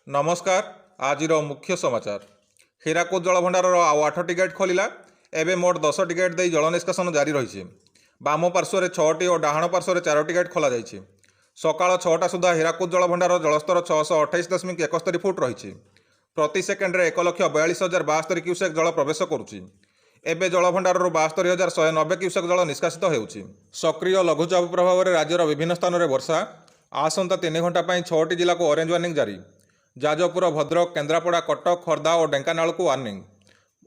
ନମସ୍କାର, ଆଜିର ମୁଖ୍ୟ ସମାଚାର। ହୀରାକୁଦ ଜଳଭଣ୍ଡାରର ଆଉ 8ଟି ଗେଟ୍ ଖୋଲିଲା। ଏବେ ମୋଟ 10ଟି ଗେଟ୍ ଦେଇ ଜଳ ନିଷ୍କାସନ ଜାରି ରହିଛି। ବାମ ପାର୍ଶ୍ୱରେ 6ଟି ଓ ଡାହାଣ ପାର୍ଶ୍ୱରେ 4ଟି ଗେଟ୍ ଖୋଲାଯାଇଛି। ସକାଳ 6ଟା ସୁଦ୍ଧା ହୀରାକୁଦ ଜଳଭଣ୍ଡାର ଜଳସ୍ତର 628.71 ଫୁଟ ରହିଛି। ପ୍ରତି ସେକେଣ୍ଡରେ 1,42,072 କ୍ୟୁସେକ୍ ଜଳ ପ୍ରବେଶ କରୁଛି। ଏବେ ଜଳଭଣ୍ଡାରରୁ 72,190 କ୍ୟୁସେକ୍ ଜଳ ନିଷ୍କାସିତ ହେଉଛି। ସକ୍ରିୟ ଲଘୁଚାପ ପ୍ରଭାବରେ ରାଜ୍ୟର ବିଭିନ୍ନ ସ୍ଥାନରେ ବର୍ଷା। ଆସନ୍ତା 3 ଘଣ୍ଟା ପାଇଁ 6ଟି ଜିଲ୍ଲାକୁ ଅରେଞ୍ଜ ୱାର୍ଣ୍ଣିଂ ଜାରି। ଯାଜପୁର, ଭଦ୍ରକ, କେନ୍ଦ୍ରାପଡ଼ା, କଟକ, ଖୋର୍ଦ୍ଧା ଓ ଢେଙ୍କାନାଳକୁ ୱାର୍ଣ୍ଣିଂ।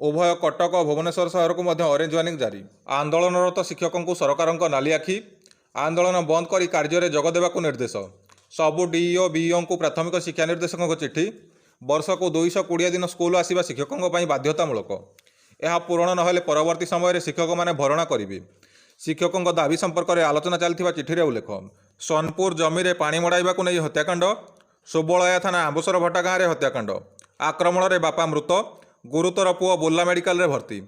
ଉଭୟ କଟକ ଓ ଭୁବନେଶ୍ୱର ସହରକୁ ମଧ୍ୟ ଅରେଞ୍ଜ ୱାର୍ଣ୍ଣିଂ ଜାରି। ଆନ୍ଦୋଳନରତ ଶିକ୍ଷକଙ୍କୁ ସରକାରଙ୍କ ନାଲି ଆଖି। ଆନ୍ଦୋଳନ ବନ୍ଦ କରି କାର୍ଯ୍ୟରେ ଯୋଗ ଦେବାକୁ ନିର୍ଦ୍ଦେଶ। ସବୁ ଡିଇଓ, ବିଇଓଙ୍କୁ ପ୍ରାଥମିକ ଶିକ୍ଷା ନିର୍ଦ୍ଦେଶକଙ୍କ ଚିଠି। ବର୍ଷକୁ 220 ଦିନ ସ୍କୁଲ ଆସିବା ଶିକ୍ଷକଙ୍କ ପାଇଁ ବାଧ୍ୟତାମୂଳକ। ଏହା ପୂରଣ ନହେଲେ ପରବର୍ତ୍ତୀ ସମୟରେ ଶିକ୍ଷକମାନେ ଭରଣା କରିବେ। ଶିକ୍ଷକଙ୍କ ଦାବି ସମ୍ପର୍କରେ ଆଲୋଚନା ଚାଲିଥିବା ଚିଠିରେ ଉଲ୍ଲେଖ। ସୋନପୁର ଜମିରେ ପାଣି ମଡ଼ାଇବାକୁ ନେଇ ହତ୍ୟାକାଣ୍ଡ। ସୁବଳୟା ଥାନା ଆମ୍ବୁସରଭଟା ଗାଁରେ ହତ୍ୟାକାଣ୍ଡ। ଆକ୍ରମଣରେ ବାପା ମୃତ, ଗୁରୁତର ପୁଅ ବୁର୍ଲା ମେଡିକାଲରେ ଭର୍ତ୍ତି।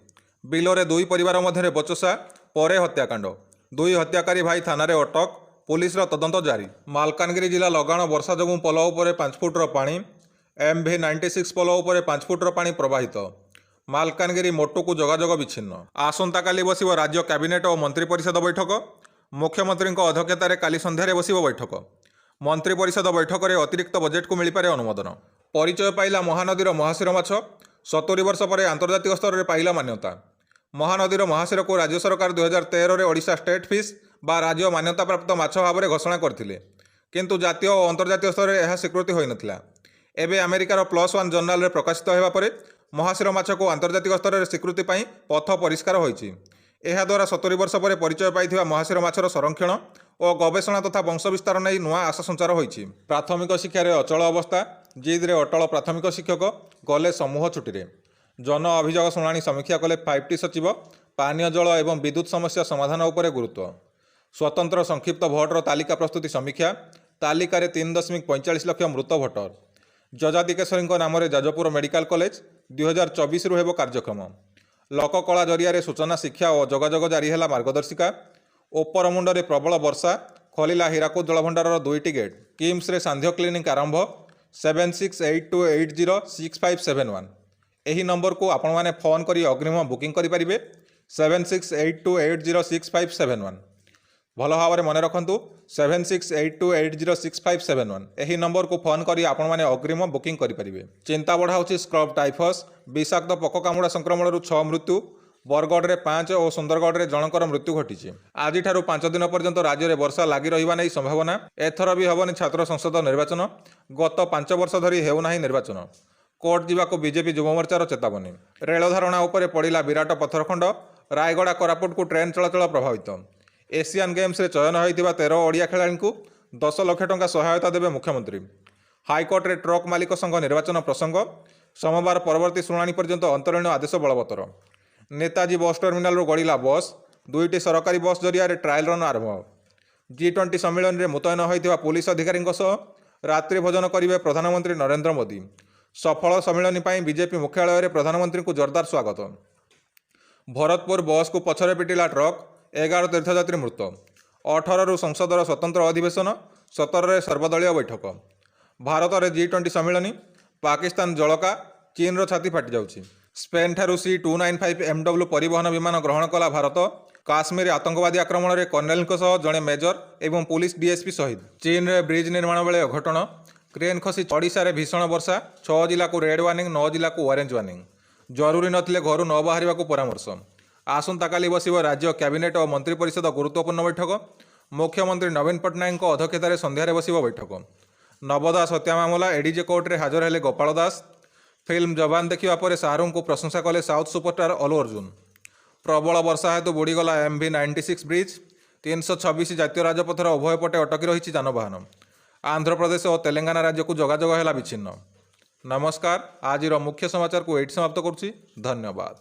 ବିଲରେ ଦୁଇ ପରିବାର ମଧ୍ୟରେ ବଚସା ପରେ ହତ୍ୟାକାଣ୍ଡ। ଦୁଇ ହତ୍ୟାକାରୀ ଭାଇ ଥାନାରେ ଅଟକ, ପୁଲିସର ତଦନ୍ତ ଜାରି। ମାଲକାନଗିରି ଜିଲ୍ଲା ଲଗାଣ ବର୍ଷା ଯୋଗୁଁ ପୋଲ ଉପରେ 5 ଫୁଟର ପାଣି। ଏମ୍ଭି 96 ପୋଲ ଉପରେ 5 ଫୁଟର ପାଣି ପ୍ରବାହିତ। ମାଲକାନଗିରି ମୋଟୁକୁ ଯୋଗାଯୋଗ ବିଚ୍ଛିନ୍ନ। ଆସନ୍ତାକାଲି ବସିବ ରାଜ୍ୟ କ୍ୟାବିନେଟ୍ ଓ ମନ୍ତ୍ରୀ ପରିଷଦ ବୈଠକ। ମୁଖ୍ୟମନ୍ତ୍ରୀଙ୍କ ଅଧ୍ୟକ୍ଷତାରେ କାଲି ସନ୍ଧ୍ୟାରେ ବସିବ ବୈଠକ। ମନ୍ତ୍ରୀ ପରିଷଦ ବୈଠକରେ ଅତିରିକ୍ତ ବଜେଟକୁ ମିଳିପାରେ ଅନୁମୋଦନ। ପରିଚୟ ପାଇଲା ମହାନଦୀର ମହାଶିର ମାଛ। 70 ବର୍ଷ ପରେ ଆନ୍ତର୍ଜାତିକ ସ୍ତରରେ ପାଇଲା ମାନ୍ୟତା। ମହାନଦୀର ମହାଶିରକୁ ରାଜ୍ୟ ସରକାର 2013ରେ ଓଡ଼ିଶା ଷ୍ଟେଟ୍ ଫିସ୍ ବା ରାଜ୍ୟ ମାନ୍ୟତାପ୍ରାପ୍ତ ମାଛ ଭାବରେ ଘୋଷଣା କରିଥିଲେ। କିନ୍ତୁ ଜାତୀୟ ଓ ଅନ୍ତର୍ଜାତୀୟ ସ୍ତରରେ ଏହା ସ୍ୱୀକୃତି ହୋଇନଥିଲା। ଏବେ ଆମେରିକାର ପ୍ଲସ୍ ୱାନ୍ ଜର୍ନାଲରେ ପ୍ରକାଶିତ ହେବା ପରେ ମହାଶିର ମାଛକୁ ଆନ୍ତର୍ଜାତିକ ସ୍ତରରେ ସ୍ୱୀକୃତି ପାଇଁ ପଥ ପରିଷ୍କାର ହୋଇଛି। ଏହାଦ୍ୱାରା 70 ବର୍ଷ ପରେ ପରିଚୟ ପାଇଥିବା ମହାଶିର ମାଛର ସଂରକ୍ଷଣ ଓ ଗବେଷଣା ତଥା ବଂଶ ବିସ୍ତାର ନେଇ ନୂଆ ଆଶା ସଞ୍ଚାର ହୋଇଛି। ପ୍ରାଥମିକ ଶିକ୍ଷାରେ ଅଚଳ ଅବସ୍ଥା, ଜିଦ୍ରେ ଅଟଳ ପ୍ରାଥମିକ ଶିକ୍ଷକ, ଗଲେ ସମୂହ ଛୁଟିରେ। ଜନ ଅଭିଯୋଗ ଶୁଣାଣି ସମୀକ୍ଷା କଲେ 5ଟି ସଚିବ। ପାନୀୟ ଜଳ ଏବଂ ବିଦ୍ୟୁତ ସମସ୍ୟା ସମାଧାନ ଉପରେ ଗୁରୁତ୍ୱ। ସ୍ୱତନ୍ତ୍ର ସଂକ୍ଷିପ୍ତ ଭୋଟର ତାଲିକା ପ୍ରସ୍ତୁତି ସମୀକ୍ଷା। ତାଲିକାରେ 3.45 ଲକ୍ଷ ମୃତ ଭୋଟର। ଯଯାତି କେଶରୀଙ୍କ ନାମରେ ଯାଜପୁର ମେଡିକାଲ କଲେଜ 2024ରୁ ହେବ କାର୍ଯ୍ୟକ୍ରମ। ଲୋକକଳା ଜରିଆରେ ସୂଚନା, ଶିକ୍ଷା ଓ ଯୋଗାଯୋଗ, ଜାରି ହେଲା ମାର୍ଗଦର୍ଶିକା। ଉପରମୁଣ୍ଡରେ ପ୍ରବଳ ବର୍ଷା, ଖୋଲିଲା ହୀରାକୁଦ ଜଳଭଣ୍ଡାରର 2ଟି ଗେଟ୍। କିମ୍ସରେ ସାନ୍ଧ୍ୟ କ୍ଲିନିକ୍ ଆରମ୍ଭ। 7682806571, ଏହି ନମ୍ବରକୁ ଆପଣମାନେ ଫୋନ୍ କରି ଅଗ୍ରିମ ବୁକିଂ କରିପାରିବେ। 7682806571, ଭଲ ଭାବରେ ମନେ ରଖନ୍ତୁ, 7682806571, ଏହି ନମ୍ବରକୁ ଫୋନ୍ କରି ଆପଣମାନେ ଅଗ୍ରିମ ବୁକିଂ କରିପାରିବେ। ଚିନ୍ତା ବଢ଼ାଉଛି ସ୍କ୍ରବ୍ ଟାଇଫସ୍। ବିଷାକ୍ତ ପୋକ କାମୁଡ଼ା ସଂକ୍ରମଣରୁ 6 ମୃତ୍ୟୁ। ବରଗଡ଼ରେ 5 ଓ ସୁନ୍ଦରଗଡ଼ରେ ଜଣଙ୍କର ମୃତ୍ୟୁ ଘଟିଛି। ଆଜିଠାରୁ 5 ଦିନ ପର୍ଯ୍ୟନ୍ତ ରାଜ୍ୟରେ ବର୍ଷା ଲାଗି ରହିବା ନେଇ ସମ୍ଭାବନା। ଏଥର ବି ହେବନି ଛାତ୍ର ସଂସଦ ନିର୍ବାଚନ। ଗତ 5 ବର୍ଷ ଧରି ହେଉନାହିଁ ନିର୍ବାଚନ। କୋର୍ଟ ଯିବାକୁ ବିଜେପି ଯୁବମୋର୍ଚ୍ଚାର ଚେତାବନୀ। ରେଳ ଧାରଣା ଉପରେ ପଡ଼ିଲା ବିରାଟ ପଥରଖଣ୍ଡ। ରାୟଗଡ଼ା କୋରାପୁଟକୁ ଟ୍ରେନ୍ ଚଳାଚଳ ପ୍ରଭାବିତ। ଏସିଆନ୍ ଗେମ୍ସରେ ଚୟନ ହୋଇଥିବା 13 ଓଡ଼ିଆ ଖେଳାଳିଙ୍କୁ 10 ଲକ୍ଷ ଟଙ୍କା ସହାୟତା ଦେବେ ମୁଖ୍ୟମନ୍ତ୍ରୀ। ହାଇକୋର୍ଟରେ ଟ୍ରକ୍ ମାଲିକ ସଂଘ ନିର୍ବାଚନ ପ୍ରସଙ୍ଗ। ସୋମବାର ପରବର୍ତ୍ତୀ ଶୁଣାଣି ପର୍ଯ୍ୟନ୍ତ ଅନ୍ତରୀଣ ଆଦେଶ ବଳବତ୍ତର। ନେତାଜୀ ବସ୍ ଟର୍ମିନାଲରୁ ଗଡ଼ିଲା ବସ୍। 2ଟି ସରକାରୀ ବସ୍ ଜରିଆରେ ଟ୍ରାଏଲ୍ ରନ୍ ଆରମ୍ଭ। ଜି-20 ସମ୍ମିଳନୀରେ ମୁତୟନ ହୋଇଥିବା ପୁଲିସ ଅଧିକାରୀଙ୍କ ସହ ରାତ୍ରି ଭୋଜନ କରିବେ ପ୍ରଧାନମନ୍ତ୍ରୀ ନରେନ୍ଦ୍ର ମୋଦି। ସଫଳ ସମ୍ମିଳନୀ ପାଇଁ ବିଜେପି ମୁଖ୍ୟାଳୟରେ ପ୍ରଧାନମନ୍ତ୍ରୀଙ୍କୁ ଜୋରଦାର ସ୍ୱାଗତ। ଭରତପୁର ବସ୍କୁ ପଛରେ ପିଟିଲା ଟ୍ରକ୍, 11 ତୀର୍ଥଯାତ୍ରୀ ମୃତ। 18ରୁ ସଂସଦର ସ୍ୱତନ୍ତ୍ର ଅଧିବେଶନ, 17ରେ ସର୍ବଦଳୀୟ ବୈଠକ। ଭାରତରେ ଜି-20 ସମ୍ମିଳନୀ, ପାକିସ୍ତାନ ଜଳକା, ଚୀନର ଛାତି ଫାଟିଯାଉଛି। ସ୍ପେନ୍ଠାରୁ C-295 MW ପରିବହନ ବିମାନ ଗ୍ରହଣ କଲା ଭାରତ। କାଶ୍ମୀର ଆତଙ୍କବାଦୀ ଆକ୍ରମଣରେ କର୍ଣ୍ଣେଲଙ୍କ ସହ ଜଣେ ମେଜର ଏବଂ ପୁଲିସ ଡିଏସ୍ପି ଶହୀଦ। ଚୀନରେ ବ୍ରିଜ୍ ନିର୍ମାଣ ବେଳେ ଅଘଟଣ, କ୍ରେନ୍ ଖସି। ଓଡ଼ିଶାରେ ଭୀଷଣ ବର୍ଷା, 6 ଜିଲ୍ଲାକୁ ରେଡ୍ ୱାର୍ଣ୍ଣିଂ, 9 ଜିଲ୍ଲାକୁ ଅରେଞ୍ଜ ୱାର୍ଣ୍ଣିଂ। ଜରୁରୀ ନଥିଲେ ଘରୁ ନ ବାହାରିବାକୁ ପରାମର୍ଶ। ଆସନ୍ତାକାଲି ବସିବ ରାଜ୍ୟ କ୍ୟାବିନେଟ୍ ଓ ମନ୍ତ୍ରୀ ପରିଷଦ ଗୁରୁତ୍ୱପୂର୍ଣ୍ଣ ବୈଠକ। ମୁଖ୍ୟମନ୍ତ୍ରୀ ନବୀନ ପଟ୍ଟନାୟକଙ୍କ ଅଧ୍ୟକ୍ଷତାରେ ସନ୍ଧ୍ୟାରେ ବସିବ ବୈଠକ। ନବ ଦାସ ହତ୍ୟା ମାମଲା, ଏଡିଜେ କୋର୍ଟରେ ହାଜର ହେଲେ ଗୋପାଳ ଦାସ। ଫିଲ୍ମ ଯବାନ ଦେଖିବା ପରେ ଶାହରୁଖଙ୍କୁ ପ୍ରଶଂସା କଲେ ସାଉଥ୍ ସୁପରଷ୍ଟାର ଅଲ୍ଲୁ ଅର୍ଜୁନ। ପ୍ରବଳ ବର୍ଷା ହେତୁ ବୁଡ଼ିଗଲା ଏମ୍ଭି 96 ବ୍ରିଜ୍। 326 ଜାତୀୟ ରାଜପଥର ଉଭୟ ପଟେ ଅଟକି ରହିଛି ଯାନବାହନ। ଆନ୍ଧ୍ରପ୍ରଦେଶ ଓ ତେଲେଙ୍ଗାନା ରାଜ୍ୟକୁ ଯୋଗାଯୋଗ ହେଲା ବିଚ୍ଛିନ୍ନ। ନମସ୍କାର, ଆଜିର ମୁଖ୍ୟ ସମାଚାରକୁ ଏଇଠି ସମାପ୍ତ କରୁଛି। ଧନ୍ୟବାଦ।